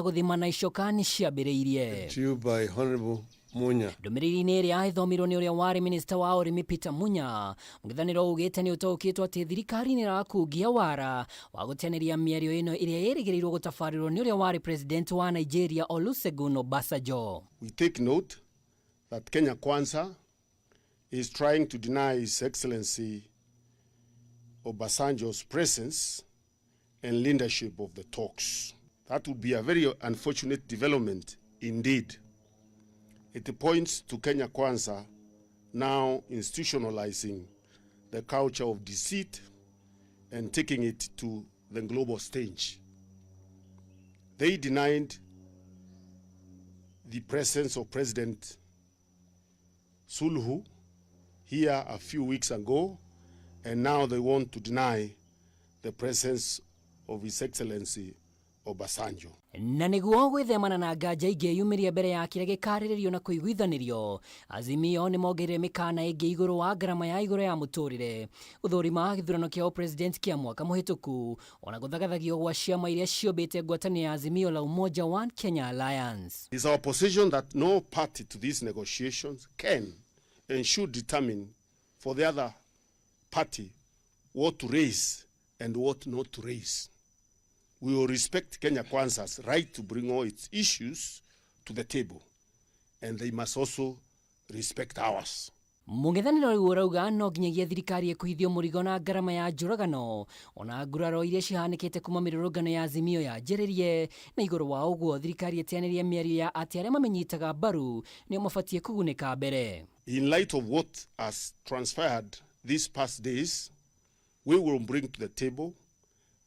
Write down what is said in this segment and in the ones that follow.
Gũthima na icoka nĩ ciambĩrĩirie. To you by Honorable Munya. Ndũmĩrĩri-inĩ ĩrĩa ĩthomirwo nĩ ũrĩa warĩ minista wa ũrĩmi Peter Munya, mũng'ethanĩro ugĩte nĩ ũtaũkĩtwo atĩ thirikari nĩ ĩrakungia wara wa gũteanĩria mĩario ĩno ĩrĩa ĩrĩgĩrĩirwo gũtabarĩrwo nĩ ũrĩa warĩ president wa Nigeria Olusegun Obasanjo. We take note that Kenya Kwanza is trying to deny His Excellency Obasanjo's presence and leadership of the talks. That would be a very unfortunate development indeed. It points to Kenya Kwanza now institutionalizing the culture of deceit and taking it to the global stage. They denied the presence of President Suluhu here a few weeks ago, and now they want to deny the presence of His Excellency Obasanjo. Na nĩguo gwĩthemana na nganja ingĩyumĩria mbere ya kĩrĩa gĩkarĩrĩrio na kũiguithanĩrio, Azimio nĩ mongereire mĩkana ĩngĩ igũrũ wa ngarama ya igũrũ ya mũtũrĩre, gũthũrima gĩthurano kĩa ũpresident kĩa mwaka mũhĩtũku, ona gũthagathagio gwa ciama iria ciũmbĩte ngwatanĩro ya Azimio la Umoja One Kenya Alliance. It is our position that no party to these negotiations can and should determine for the other party what to raise and what not to raise. We will respect Kenya Kwanza's right to bring all its issues to the table, and they must also respect ours. Mũng'ethanĩro rĩu ũrauga no nginyagia thirikari ĩkuithio mũrigo na ngarama ya njũragano ona nguraro iria cihanĩkĩte kuma mĩrũrũngano ya Azimio yanjĩrĩrie, na igũrũ wa ũguo thirikari ĩteanĩrie mĩario ya atĩ arĩa mamĩnyitaga mbaru nĩo mabatiĩ kũgunĩka mbere. In light of what has transpired these past days, we will bring to the table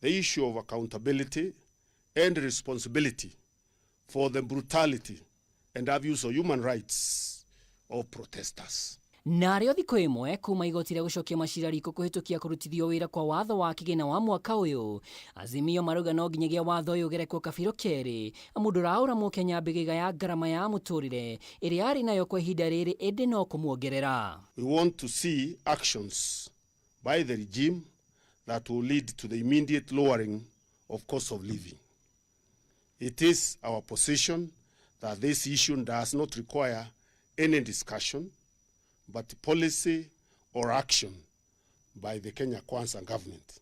the issue of accountability and responsibility for the brutality and abuse of human rights of protesters. Narĩo thikũ ĩmwe kuma igoti rĩa gũcokia macira riko kũhĩtũkia kũrutithio wĩra kwa watho wa kĩgĩna wa mwaka ũyũ, Azimio marauga no nginyagia watho ũyũ ũgerekwo kabirũ kerĩ, amu ndũraũra mũkenya mbĩgĩga ya ngarama ya mũtũrĩre ĩrĩa arĩ nayo kwa ihinda rĩrĩ, ĩndĩ no kũmuongerera. We want to see actions by the regime that will lead to the immediate lowering of cost of living. It is our position that this issue does not require any discussion, but policy or action by the Kenya Kwanza government.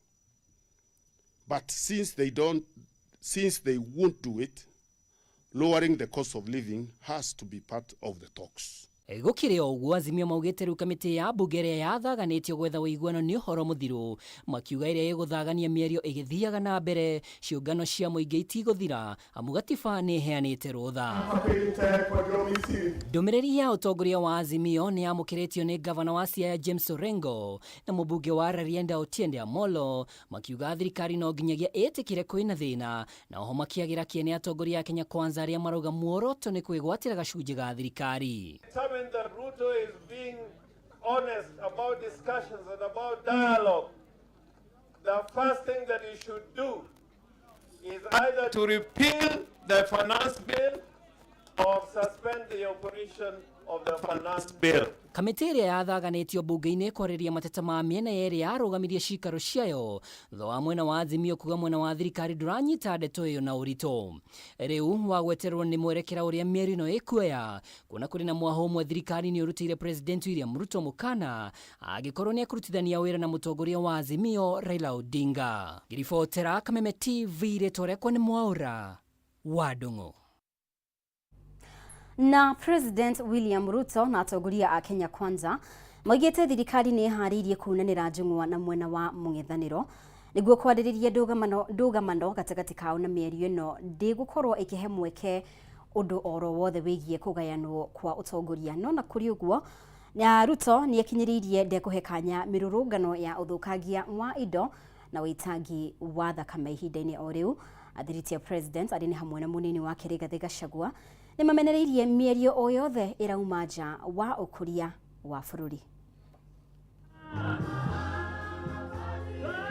But since they don't, since they won't do it, lowering the cost of living has to be part of the talks. Gũkĩrĩ o ũguo, Azimio maugĩte rĩu kamĩtĩ ya mbunge ĩrĩa yathaganĩtio gwetha ũiguano nĩ ũhoro mũthiru, makiuga ĩrĩa ĩgũthagania mĩario ĩgĩthiaga na mbere ciũngano cia mũingĩ itigũthira amu gatiba nĩ ĩheanĩte rũtha. Ndũmĩrĩri ya ũtongoria wa Azimio nĩ yamũkĩrĩtio nĩ gavana wa Siaya James Orengo na mũmbunge wa Rarienda Otiende Amollo, makiuga thirikari no nginyagia ĩtĩkĩre kwĩna thĩna, na oho makĩagĩra kĩene atongoria a Kenya Kwanza arĩa marauga muoroto nĩ kwĩgwatĩra gacunjĩ ga thirikari. Determined that Ruto is being honest about discussions and about dialogue, the first thing that he should do is either to repeal the finance bill or suspend the operation of the finance bill. Kamĩtĩ ĩrĩa yathaganĩtio mbunge-inĩ kwarĩria mateta ma mĩena yerĩ yarũgamirie cikaro ciayo thutha wa mwena wa Azimio kuga mwena wa thirikari ndũranyita ndeto ĩyo na ũritũ. Rĩu wagweterwo nĩ mwerekera ũrĩa mĩario ĩno ĩkuoya, kuona kũrĩ na mwaho ũmwe thirikari nĩ ũrutĩire President William Ruto mũkana angĩkorwo nĩ ekũrutithania wĩra na mũtongoria wa Azimio Raila Odinga. Ngĩribotera Kameme TV, rĩtwa rĩakwa nĩ Mwaũra wa Ndung'u. Na President William Ruto na atongoria a Kenya Kwanza maugĩte thirikari nĩ ĩharĩirie kunanĩra njũng'wa na mwena wa mũng'ethanĩro nĩguo kwarĩrĩria ndũgamano gatagatĩ kao, na mĩario ĩno ndĩgũkorwo ĩkĩhe mweke ũndũ oro wothe wĩgiĩ kũgayanwo kwa ũtongoria. No na kũrĩ ũguo, na Ruto nĩ akinyĩrĩirie ndekũhe kanya mĩrũrũngano ya ũthũkangia wa indo na ũitangi wa thakame. Ihinda-inĩ o rĩu, athiriti president arĩ nĩ hamwe na mũnini wake Rigathĩ Gachagua nĩ mamenereirie mĩario o yothe ĩrauma nja wa ũkũria wa bũrũri.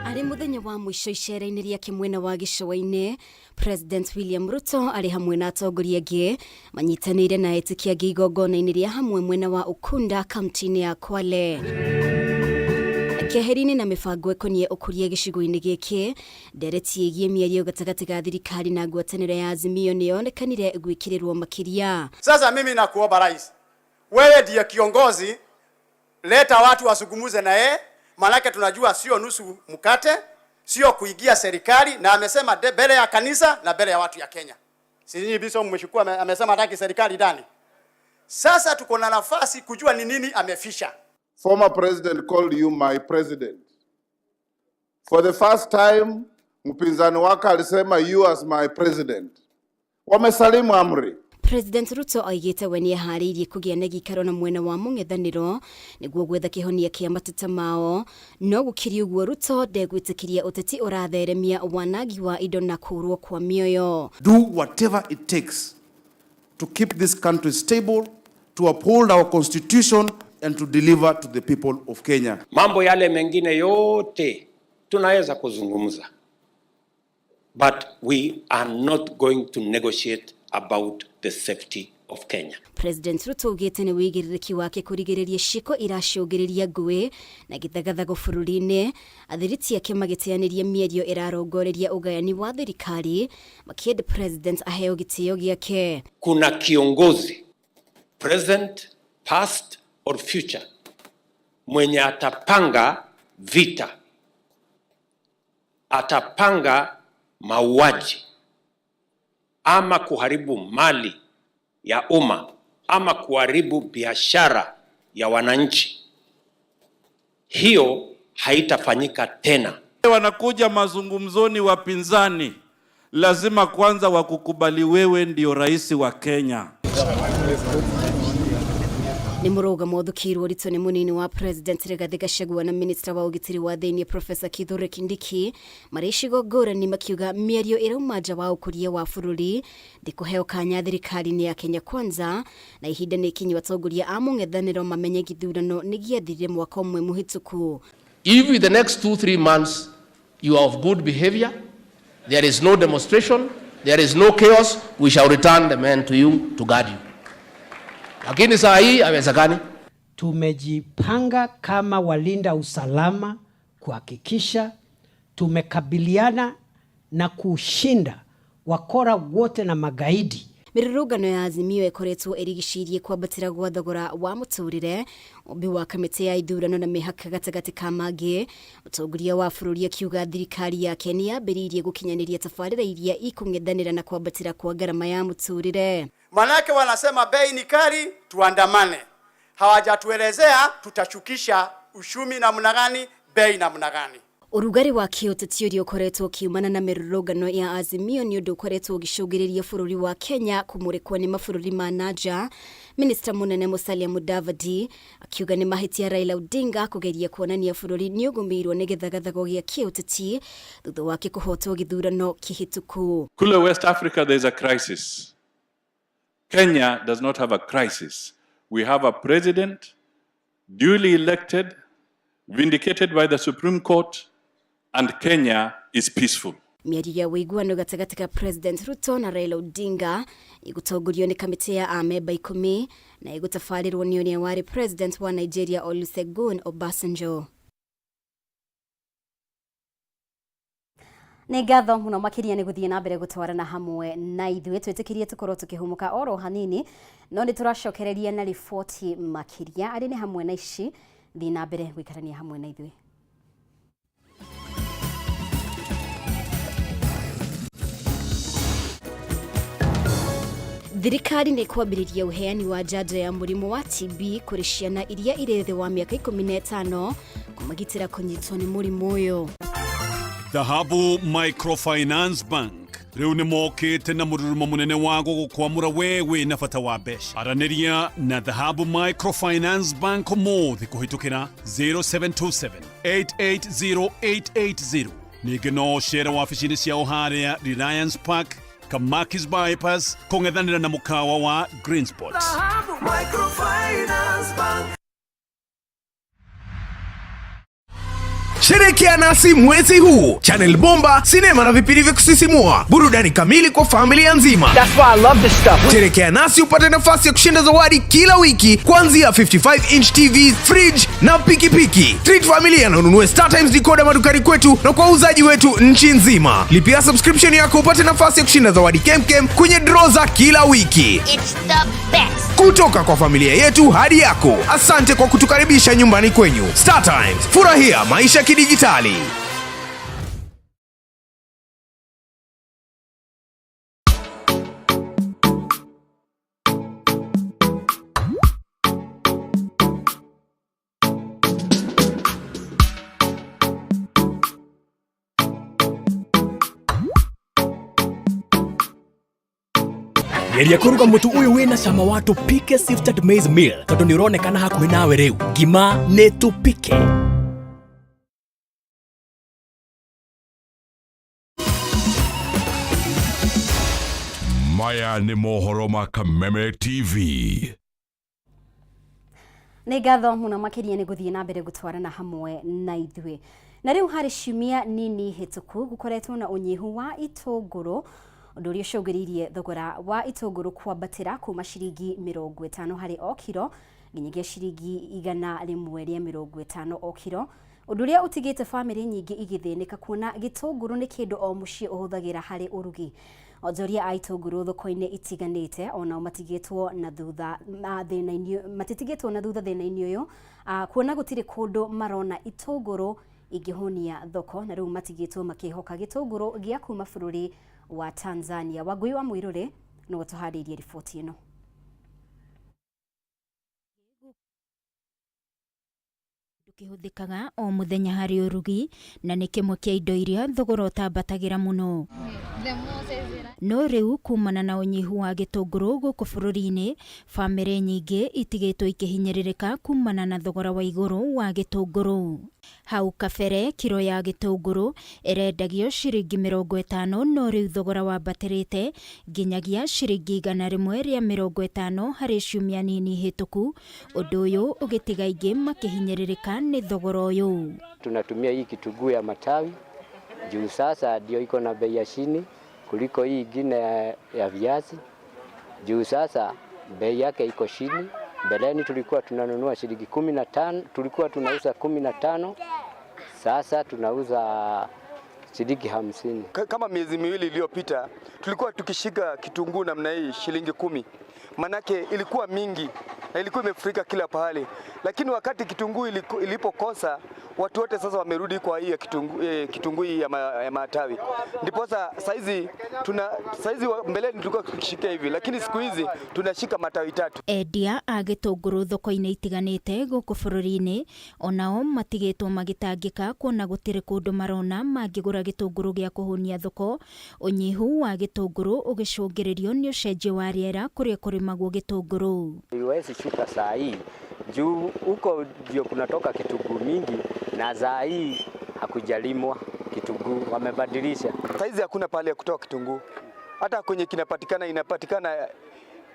Arĩ mũthenya wa mũico icera-inĩ rĩake mwena wa gĩcũa-inĩ, President William Ruto arĩ hamwe na atongoria angĩ manyitanĩire na etĩkia angĩ igongona-inĩ rĩa hamwe mwena wa Ukunda, kaunti-inĩ ya Kwale. Keheri-inĩ na mĩbango ĩkoniĩ ũkũria gĩcigo-inĩ gĩkĩ, ndereti ĩgiĩ mĩario gatagatĩ ga thirikari na ngwatanĩro ya Azimio nĩyonekanire gwĩkĩrĩrwo makĩria. Sasa mimi nakuomba rais, wewe ndiye kiongozi, leta watu wasungumuze na yeye, manake tunajua sio nusu mkate, sio kuingia serikali, na amesema mbele ya kanisa na mbele ya watu ya Kenya. Si nyinyi biso mmeshukua, amesema hataki serikali ndani. Sasa tuko na nafasi kujua ni nini amefisha. Former president called you my president. For the first time mpinzani wake alisema you as my president. Wamesalimu amri. President Ruto oigĩte we nĩeharĩirie kũgĩa na gĩikaro na mwena wa mũng'ethanĩro nĩguo gwetha kĩhonia kĩa mateta mao, no gũkĩrĩ ũguo Ruto ndegwĩtĩkĩria ũteti ũratheremia wanangi wa indo na kũũrwo kwa mĩoyo. Do whatever it takes to keep this country stable, to uphold our constitution and to deliver to the people of Kenya. Mambo yale mengine yote tunaweza kuzungumza, but we are not going to negotiate about the safety of Kenya. President Ruto augĩte nĩ wĩigĩrĩrĩki wake kũrigĩrĩria ciĩko iracũngĩrĩria ngũĩ na gĩthagathago bũrũri-inĩ, athiriti ake magĩteanĩria mĩario ĩrarongoreria ũgayani wa thirikari makĩenda president aheo gĩtĩo gĩake. Kuna kiongozi present, past or future mwenye atapanga vita, atapanga mauaji ama kuharibu mali ya umma ama kuharibu biashara ya wananchi, hiyo haitafanyika tena. Wanakuja mazungumzoni wapinzani, lazima kwanza wakukubali wewe ndio rais wa Kenya. Nĩ mũrũgamo ũthũkĩirwo ũritũ nĩ mũnini wa president Rigathi Gachagua na minister wa ũgitĩri wa thĩinĩ Professor Kithure Kindiki marĩ icigo ngũrani makiuga mĩario ĩrauma nja wa ũkũria wa bũrũri ndĩkũheo kanya thirikari-inĩ ya Kenya Kwanza, na ihinda nĩ ikinyu atongoria a mũng'ethanĩro mamenye gĩthurano nĩ gĩathirire mwaka ũmwe mũhĩtũku. If in the next 2-3 months you are of good behavior, there is no demonstration, there is no chaos, we shall return the men to you to guard you. Lakini saa hii haiwezekani. Tumejipanga kama walinda usalama kuhakikisha tumekabiliana na kushinda wakora wote na magaidi. Mĩrũrũngano ya Azimio ĩkoretwo ĩrigicĩirie kwambatĩra gwa thogora wa mũtũrĩre, ũmbi wa kamĩtĩ ya ithurano na mĩhaka gatagatĩ ka mangĩ. Mũtongoria wa bũrũri akiuga thirikari yake nĩyambĩrĩirie gũkinyanĩria tabarĩra iria ikũng'ethanĩra na kwambatĩra kwa ngarama ya mũtũrĩre. Manake wanasema bei ni kali, tuandamane. Hawajatuelezea tutashukisha uchumi namna gani, bei namna gani. Ũrugarĩ wa kĩũteti ũrĩa ũkoretwo ũkiumana na mĩrũrũngano ya Azimio nĩ ũndũ ũkoretwo ũgĩcũngĩrĩria bũrũri wa Kenya kũmũrĩkwo nĩ mabũrũri ma nanja. Minista mũnene Musalia Mudavadi akiuga nĩ mahĩtia Raila Odinga kũgeria kuonania bũrũri nĩ ũgũmĩirwo nĩ gĩthagathago gĩa kĩũteti thutha wake kũhotwo gĩthurano kĩhĩtũku. Kule West Africa there is a crisis. Kenya does not have a crisis. We have a president duly elected, vindicated by the Supreme Court, and Kenya is peaceful. Mĩario ya ũiguano gatagatĩ ka President Ruto na Raila Odinga ĩgũtongorio nĩ kamĩtĩ ya amemba 10 na ĩgũtabarĩrwo nĩ ũrĩa warĩ President wa Nigeria Olusegun Obasanjo. Nĩ ngatho mũno makĩria nĩ gũthiĩ na mbere gũtwarana hamwe na ithuĩ, twĩtĩkĩrie tũkorwo tũkĩhumũka oro hanini, no nĩ tũracokereria na riboti makĩria arĩ nĩ hamwe na ici. Thiĩ na mbere gũikarania hamwe na ithuĩ. Thirikari nĩ kwambĩrĩria ũheani wa njanjo ya mũrimũ wa TB kũrĩ ciana iria irĩ thĩ wa mĩaka 15 kũmagitĩra kũnyitwo nĩ mũrimũ ũyũ. Dhahabu Microfinance Bank rĩu nĩ mokĩte na mũrurumo mũnene wa gũgũkwamũra we wĩna bata wa mbeca. Aranĩria na Dhahabu Microfinance Bank ũmũthĩ kũhĩtũkĩra 0727 880880. Ningĩ no ũcere wabici-inĩ ciao harĩa Reliance Park, Kamakis Bypass, kũng'ethanĩra na mũkawa wa Greenspot. Sherekea nasi mwezi huu. Channel bomba, sinema na vipindi vya kusisimua, burudani kamili kwa familia nzima. That's why I love this stuff. Sherekea nasi upate nafasi ya kushinda zawadi kila wiki kuanzia 55 inch TV, fridge na pikipiki. Treat familia na ununue Star Times decoder madukani kwetu na kwa wauzaji wetu nchi nzima. Lipia subscription yako upate nafasi ya kushinda zawadi kemkem kwenye draw za kila wiki. It's the best. Kutoka kwa familia yetu hadi yako. Asante kwa kutukaribisha nyumbani kwenyu. Star Times, furahia maisha kidijitali. Geria kũruga mũtu ũyũ wĩna cama wa tũpike sifted maize meal tondũ nĩ ũronekana hakuhĩ nawe rĩu. Ngima nĩ tũpike. Maya nĩ mohoro ma Kameme TV. Nĩ ngatho mũno makĩria nĩ gũthiĩ na mbere gũtwarana hamwe na ithuĩ. Na rĩu harĩ ciumia nini hĩtũku gũkoretwo na ũnyihu wa itũngũrũ, ũndũ ũrĩa ũcũngĩrĩirie thogora wa itũngũrũ kwambatĩra kuma ciringi 50 harĩ o kiro nginyagia ciringi 150 o kiro, ũndũ ũrĩa ũtigĩte bamĩrĩ nyingĩ igĩthĩnĩka kuona gĩtũngũrũ nĩ kĩndũ o mũciĩ ũhũthagĩra harĩ ũrugi. Onjoria a itũngũrũ thoko-inĩ itiganĩte onao matigĩtwo na thutha thĩna-inĩ, matitigĩtwo na thutha thĩna-inĩ ũyũ, kuona gũtirĩ kũndũ marona itũngũrũ ingĩhũnia thoko, na rĩu matigĩtwo makĩhoka gĩtũngũrũ gĩa kuma bũrũri wa Tanzania. Wangui wa Mũirũrĩ nĩwe tũharĩirie riboti ĩno. Kĩhũthĩkaga o mũthenya harĩ ũrugi na nĩ kĩmwe kĩa indo iria thogora ũtambatagĩra mũno. No rĩu kumana na ũnyihu wa gĩtũngũrũ gũkũ bũrũri-inĩ, bamĩrĩ nyingĩ itigĩtwo ikĩhinyĩrĩrĩka kumana na thogora wa igũrũ wa gĩtũngũrũ. Hau kabere kiro ya gĩtũngũrũ ĩrendagio ciringi 50, no rĩu thogora wambatĩrĩte nginyagia ciringi 150 harĩ ciumia nini hĩtũku, ũndũ ũyũ ũgĩtiga aingĩ makĩhinyĩrĩrĩka nĩ thogora ũyũ. Tunatumia hii kitunguu ya matawi juu sasa ndio iko na bei ya chini kuliko hii ingine ya viazi, juu sasa bei yake iko chini. Mbeleni tulikuwa tunanunua shilingi 15, tulikuwa tunauza 15, sasa tunauza shilingi 50. Kama miezi miwili iliyopita tulikuwa tukishika kitunguu namna hii shilingi 10, manake ilikuwa mingi na ilikuwa imefurika kila pahali, lakini wakati kitunguu ilipokosa watu wote sasa wamerudi kwa hii ya kitunguu hii ya matawi. Ndiposa saizi mbeleni tulikuwa tukishika hivi, lakini siku hizi tunashika matawi 3. Endia a gĩtũngũrũ thoko-inĩ itiganĩte gũkũ bũrũri-inĩ onao matigĩtwo magĩtangĩka kuona gũtirĩ kũndũ marona mangĩgũra gĩtũngũrũ gĩa kũhũnia thoko, ũnyihu wa gĩtũngũrũ ũgĩcũngĩrĩrio nĩ ũcenjio wa rĩera kũrĩa kũrĩmagwo gĩtũngũrũ. Iwezi shuka saa hii juu huko ndio kunatoka kitunguu mingi, na saa hii hakujalimwa kitunguu, wamebadilisha. Saizi hakuna pale ya kutoa kitunguu, hata kwenye kinapatikana inapatikana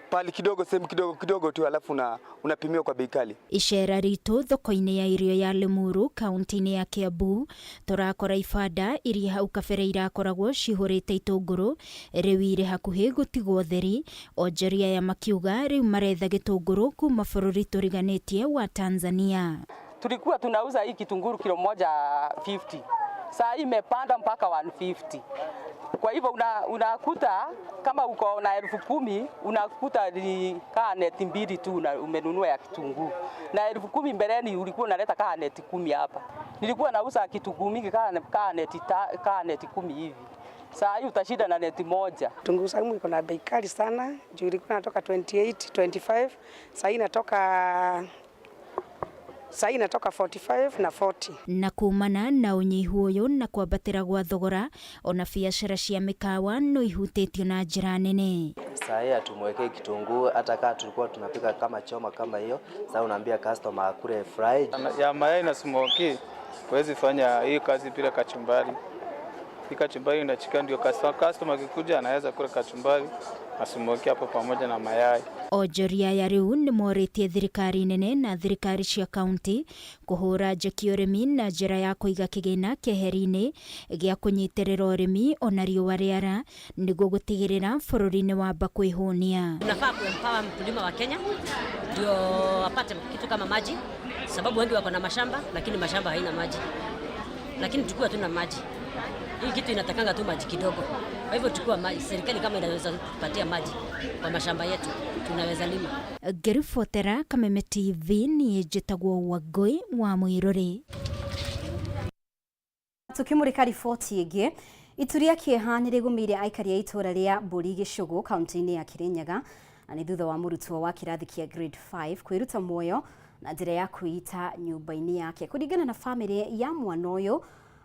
pali kidogo, sehemu kidogo kidogo tu, alafu unapimiwa kwa bei kali. Icera ritũ thoko-inĩ ya irio ya Limuru kaunti-inĩ ya Kiambu tũrakora ibanda iria hau kabere irakoragwo cihũrĩte itũngũrũ rĩu irĩ hakuhĩ gũtigwo theri, onjoria aya makiuga rĩu maretha gĩtũngũrũ kuma bũrũri tũriganĩtie wa Tanzania. Tulikuwa tunauza hii kitunguru kilo moja 50, saa hii imepanda mpaka 150. Kwa hivyo unakuta kama uko na 10,000 unakuta ni kaa neti 2 tu umenunua ya kitunguu. Na 10,000 mbeleni ulikuwa unaleta kaa neti 10 hapa. Nilikuwa nauza kitunguu mingi kaa neti 10 hivi. Saa hii utashinda na neti 1. Kitunguu saumu iko na bei kali sana, juu ilikuwa inatoka 28, 25, saa hii inatoka Sai inatoka 45 na 40. Na kumana na unyihu uyu na kwambatĩra gwa thogora ona biacara cia mĩkawa no ihutĩtio na njĩra nene. Saa hii hatumwekei kitunguu, hata kama tulikuwa tunapika kama choma kama hiyo, sasa unaambia customer akule fry. Ya mayai na smoky huwezi fanya hii kazi bila kachumbari. Hii kachumbari inachika ndio customer akikuja anaweza kula kachumbari na smokie hapo pamoja na mayai. Onjoria aya rĩu nĩmorĩtie thirikari nene na thirikari cia kaunti kũhũra njeki ũrĩmi na njĩra ya kũiga kĩgĩna keheri-inĩ gĩa kũnyitĩrĩra ũrĩmi ona riũa rĩara nĩguo gũtigĩrĩra bũrũri nĩ wamba kwĩhũnia. Tunafaa kuempower mkulima wa Kenya ndio apate kitu kama maji, sababu wengi wako na mashamba lakini mashamba haina maji, lakini tukiwa tuna maji, hii kitu inatakanga tu maji kidogo. Kwa hivyo tukiwa maji, serikali kama inaweza kutupatia maji kwa mashamba yetu tunaweza lima. Ngĩribotera Kameme TV niĩ njĩtagwo Wangũi wa Mũirũrĩ. Tukimurika riboti ĩngĩ, itu rĩa kĩeha nĩ rĩgũmĩire aikari a itũũra rĩa Mbũri Gĩcũgũ kaunti-inĩ ya Kĩrĩnyaga na nĩ thutha wa mũrutwo wa kĩrathi kĩa grade 5 kwĩruta muoyo na njĩra ya kwĩita nyũmba-inĩ yake. Kũringana na bamĩrĩ ya mwana ũyũ,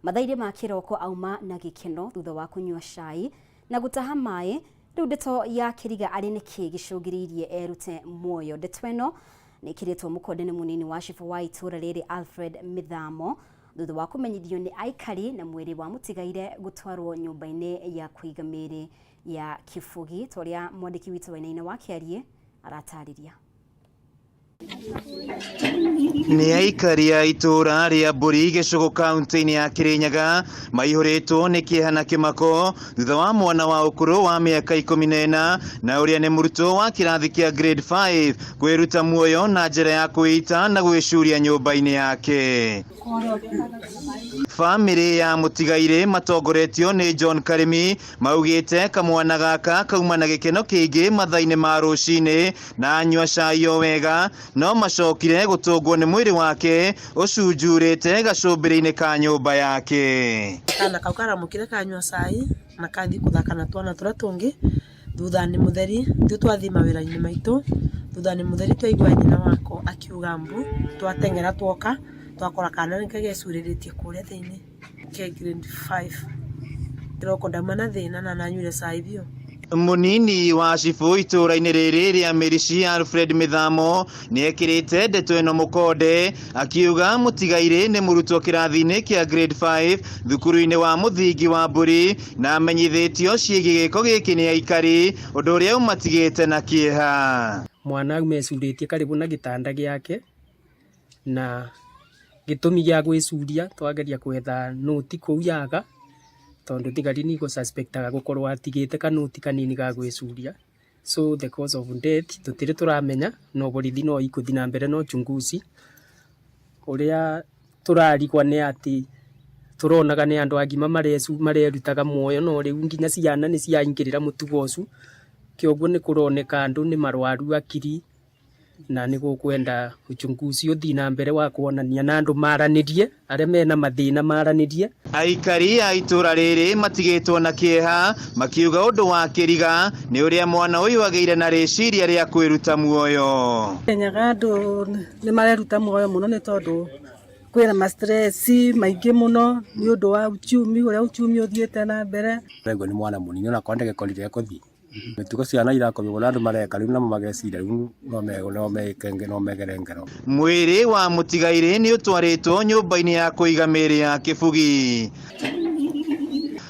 mathaa-inĩ ma kĩroko auma na gĩkeno thutha wa kũnyua cai na gũtaha maĩ. Rĩu ndeto ya kĩriga arĩ nĩkĩ gĩcũngĩrĩirie erute muoyo. Ndeto ĩno nĩ ĩkĩrĩtwo mũkonde nĩ mũnini wa cibũ wa itũũra rĩrĩ Alfred Mĩthamo thutha wa kũmenyithio nĩ aikari na mwĩrĩ wa mũtigaire gũtwarwo nyũmba-inĩ ya kũiga mĩĩrĩ ya Kĩbũgi ta ũrĩa mwandĩki witũ Wainaina wa Kĩarie aratarĩria. Nĩ aikari a itũũra rĩa Mbũri Gĩcũgũ kaunti-inĩ ya Kĩrĩnyaga maihũrĩtwo nĩ kĩeha na kĩmako thutha wa mwana wa ũkũrũ wa mĩaka 14 na ũrĩa nĩ mũrutwo wa kĩrathi kĩa grade 5 kwĩruta muoyo na njĩra ya kwĩita na gwĩcuria nyũmba-inĩ yake. Bamĩrĩ ya mũtigairĩ matongoretio nĩ John Karimi maugĩte kamwana gaka kauma na gĩkeno kĩingĩ mathaa-inĩ ma rũcinĩ na anyua cai o wega, no macokire gũtũngwo nĩ mwĩrĩ wake ũcunjurĩte gacũmbĩrĩ-inĩ ka nyũmba yake. Kana kau karamũkire kanyua cai na kathi kũthaka na twana tũrĩa tũngĩ, thutha nĩ mũtheri ithuĩ twathiĩ mawĩra-inĩ maitũ, thutha nĩ mũtheri twaigua nyina wako akiuga mbu, twateng'era twoka twakora kana nĩ kagecurĩrĩtie kũrĩa thĩinĩ ke grade 5. Kĩroko ndauma na thĩna na nanyuire cai biũ. Mũnini wa cibũ itũũra-inĩ rĩrĩ rĩa Mĩrici Alfred Mĩthamo nĩ ekĩrĩte ndeto ĩno mũkonde akiuga mũtigairĩ nĩ mũrutwo kĩrathi-inĩ kĩa grade 5 thukuru-inĩ wa mũthingi wa Mbũri na amenyithĩtio ciĩgiĩ gĩko gĩkĩ nĩ aikari, ũndũ ũrĩa ũmatigĩte na kĩeha. Mwana auma ecurĩtie karibu na gĩtanda gĩake na gĩtũmi gĩa gwĩcuria twageria gwetha nũti kũu yaga tondu thigari ni igũ-suspectaga gũkorwo atigĩte kanũti kanini ga gwĩcuria, so the cause of death tũtirĩ tũramenya, no borithi no ikũthi na mbere na uchunguzi. Ũrĩa tũrarigwa nĩ atĩ tũronaga nĩ andũ agima marerutaga muoyo, no rĩu nginya ciana nĩ ciaingĩrĩra mũtugo ũcio, kĩoguo nĩ kũroneka andũ nĩ marwaru akiri na nĩ gũkwenda uchunguzi ũthiĩ na mbere wa kuonania na andũ maranĩrie, arĩa mena mathĩna maranĩrie. Aikari a itũũra rĩrĩ matigĩtwo na kĩeha makiuga ũndũ wa kĩriga nĩ ũrĩa mwana ũyũ agĩire na rĩciria rĩa kwĩruta muoyo. Kenyaga andũ nĩ mareruta muoyo mũno nĩ tondũ kwĩna ma stress maingĩ mũno nĩ ũndũ wa uchumi ũrĩa uchumi ũthiĩte na mbere. Rĩu nĩ mwana mũnini ona korwo ndagĩkorire ekũthiĩ mĩtugo ciana irakomio na andũ mareka rĩu namo mageciria rĩu no megere ngero. Mwĩrĩ wa mũtigairĩ nĩ ũtwarĩtwo nyũmba-inĩ ya kũiga mĩĩrĩ ya Kĩbugi.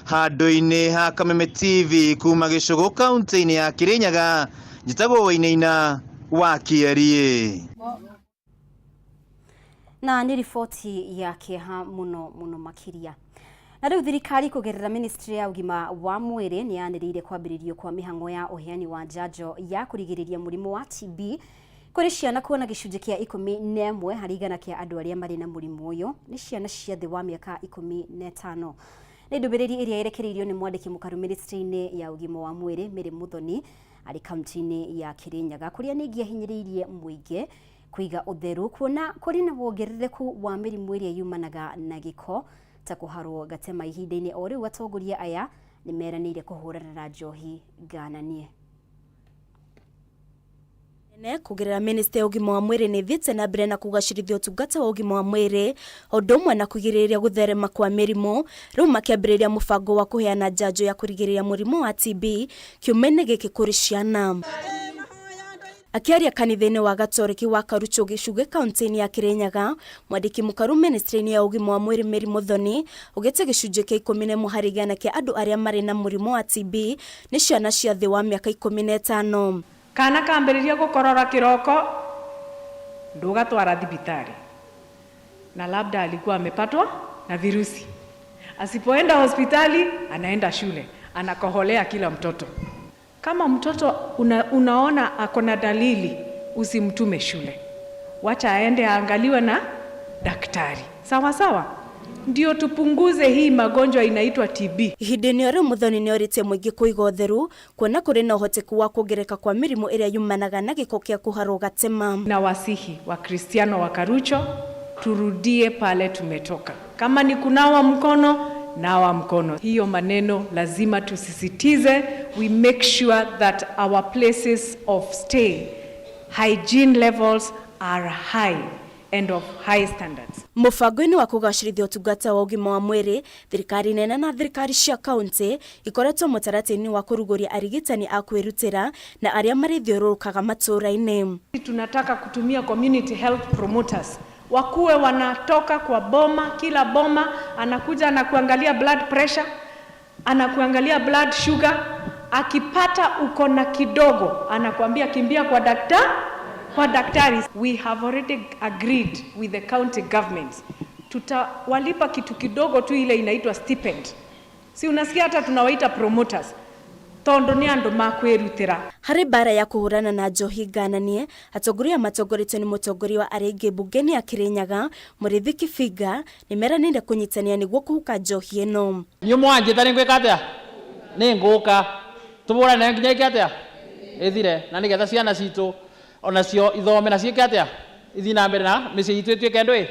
Handũ-inĩ ha Kameme TV kuma Gĩcũgũ kaunti-inĩ ya Kĩrĩnyaga, njĩtagwo Wainaina wa Kĩeriĩ. Na nĩ riboti ya kĩeha mũno mũno makĩria. Na rĩu thirikari kũgerera ministry ya ũgima wa mwĩrĩ nĩ yanĩrĩire kwambĩrĩrio kwa mĩhang'o ya ũheani wa njanjo ya kũrigĩrĩria mũrimũ wa TB kũrĩ ciana, kuona gĩcunjĩ kĩa 11 harĩ igana kĩa andũ arĩa marĩ na mũrimũ ũyũ nĩ ciana cia thĩ wa mĩaka 15. Nĩ ndũmĩrĩri ĩrĩa ĩrekereirio nĩ mwandĩki mũkaru ministry-inĩ ya ũgima wa mwĩrĩ Mary Muthoni arĩ kaunti-inĩ ya Kĩrĩnyaga, kũrĩa ningĩ ahinyĩrĩirie mũingĩ kũiga ũtheru kuona kũrĩ na wongerereku wa mĩrimũ ĩrĩa yumanaga na gĩko ta kũharwo gatema. Ihinda-inĩ o rĩu atongoria aya nĩ meranĩire kũhũrana na njohi ngananie. Nene kugerera ministry ya ũgima wa mwĩrĩ nĩ ĩthiĩte na mbere na kũgacĩrithia ũtungata wa ũgima wa mwĩrĩ o ũndũ ũmwe na kũgirĩrĩria gũtherema kwa mĩrimũ, rĩu makĩambĩrĩria mũbango wa kũheana njanjo ya kũrigĩrĩria mũrimũ wa TB kiumia-inĩ gĩkĩ kũrĩ ciana. Akiaria kanitha-inĩ wa Gatoreki wa Karucho Gĩcugĩ kaunti-inĩ ya Kirinyaga, mwandĩki mũkaru ministry-inĩ ya ũgima wa mwĩrĩ Mary Muthoni augĩte gĩcunjĩ kĩa 11 harĩ igana kĩa andũ arĩa marĩ na mũrimũ wa TB nĩ ciana cia thĩ wa mĩaka 15. Kana kambĩrĩria gũkorora kĩroko ndũgatwara thibitarĩ, na labda alikuwa amepatwa na virusi. Asipoenda hospitali anaenda shule, anakoholea kila mtoto. Kama mtoto unaona ako na dalili, usimtume shule, wacha aende aangaliwe na daktari. Sawa sawa, ndio tupunguze hii magonjwa inaitwa TB. Ihinda-inĩ o rĩu Muthoni nĩ orĩtie mũingĩ kũiga ũtheru kuona kũrĩ na ũhoteku wa kuongerereka kwa mĩrimũ ĩrĩa yumanaga na gĩko kĩa kũharwo gatema. Na wasihi Wakristiano wa Karucho turudie pale tumetoka. Kama ni kunawa mkono, nawa mkono. Hiyo maneno lazima tusisitize. We make sure that our places of stay, hygiene levels are high and of high standards. Mũbango-inĩ wa kũgacĩrithia ũtungata wa ũgima wa mwĩrĩ, thirikari nene na thirikari cia kaunti ikoretwo mũtaratara-inĩ wa kũrugũria arigitani a kwĩrutĩra na arĩa marĩthiũrũrũkaga matũũra-inĩ. Tunataka kutumia community health promoters wakuwe wanatoka kwa boma, kila boma anakuja anakuangalia blood pressure, anakuangalia blood sugar. Akipata uko na kidogo, anakuambia kimbia kwa daktari, kwa daktari. We have already agreed with the county governments, tutawalipa kitu kidogo tu, ile inaitwa stipend. Si unasikia hata tunawaita promoters tondu ni andu makwirutira. Harĩ mbara ya kũhũrana na njohi ngananie, atongoria matongoretio nĩ mũtongoria wa arĩa aingĩ mbunge-inĩ ya Kirinyaga Mũrĩithi Kibinga nĩmeranĩire kũnyitanĩra nĩguo kũhuka njohi ĩno. Inyuĩ mwanjĩta nĩ ngwĩka atĩa? Nĩ ngũka tũbũrane nayo nginya ĩke atĩa? Ĩthire, na nĩgetha ciana citũ onacio ithome na ciĩke atĩa? Ithiĩ na mbere na mĩciĩ itũ ĩtuĩke ndũĩ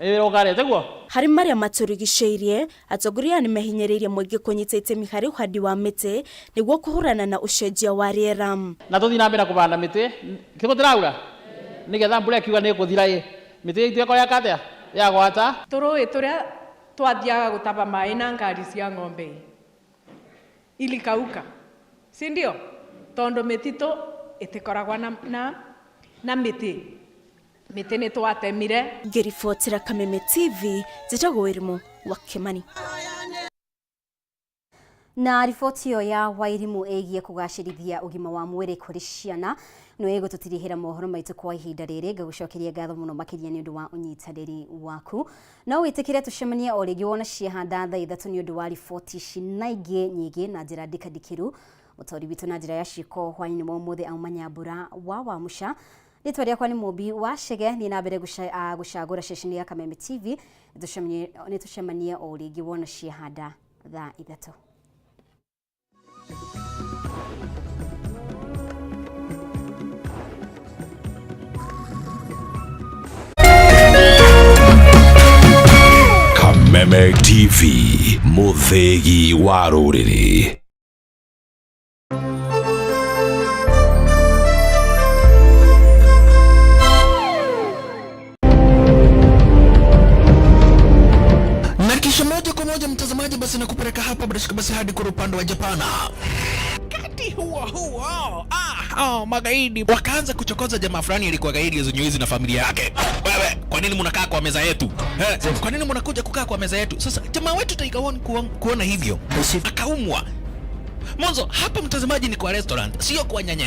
ĩrũgarĩte guo. Harĩ marĩa matũrigicĩirie, atongoria aya nĩmehinyĩrĩirie mũingĩ kũnyita itemi harĩ ũhandi wa mĩtĩ nĩguo kũhũrana na ũcenjia wa rĩera. Na tũthiĩ na mbere na kũbanda mĩtĩ, tĩgũtĩraura nĩgetha mbura ĩkiuga nĩ ĩkũthira ĩ mĩtĩ itũ ĩkorwo yaka atĩa yagwata. Tũrũĩ tũrĩa twathiaga gũtaba maĩ na ngari cia ng'ombe ilikauka, si ndio? Tondu mĩtitũ ĩtikoragwo na mĩtĩ, mĩtĩ nĩ twatemire. Ngĩribotera Kameme TV, njĩtagwo Wĩrimũ wa Kĩmani. Na riboti ĩyo ya Wairimu ĩgiĩ kũgacĩrithia ũgima wa mwĩrĩ kũrĩ ciana no ĩgũtũtirihĩra mohoro maitũ kwa ihinda rĩrĩ. Ngagũcokeria ngatho mũno makĩria nĩ ũndũ wa ũnyitanĩri waku. No wĩtĩkĩre tũcemanie o rĩngĩ wona ciahanda thaa 3 nĩ ũndũ wa riboti ici na ingĩ nyingĩ na njĩra ndikandikĩru. Mũtaũri witũ na njĩra ya ciĩko hwaĩ-inĩ wa ũmũthĩ auma Nyambura wa Wamuca. Rĩtwa rĩakwa nĩ Mũmbi wa Chege, niĩ na mbere gũcagũra ceceni ya Kameme TV. Nĩ tũcemanie o rĩngĩ wona ciahanda thaa 3. Kameme TV, mũthĩgi wa rũrĩrĩ. Na kisha moja kwa moja mtazamaji, basi nakupeleka hapa bila shaka basi hadi kwa upande wa Japana. Wakati huo huo, magaidi wakaanza kuchokoza jamaa fulani alikuwa gaidi zenye na familia yake. Wewe, kwa nini mnakaa kwa meza yetu? Kwa nini mnakuja kukaa kwa meza yetu? Sasa jamaa wetu Tiger One kuona hivyo akaumwa. Mwanzo hapa mtazamaji ni kwa restaurant, sio kwa nyanya.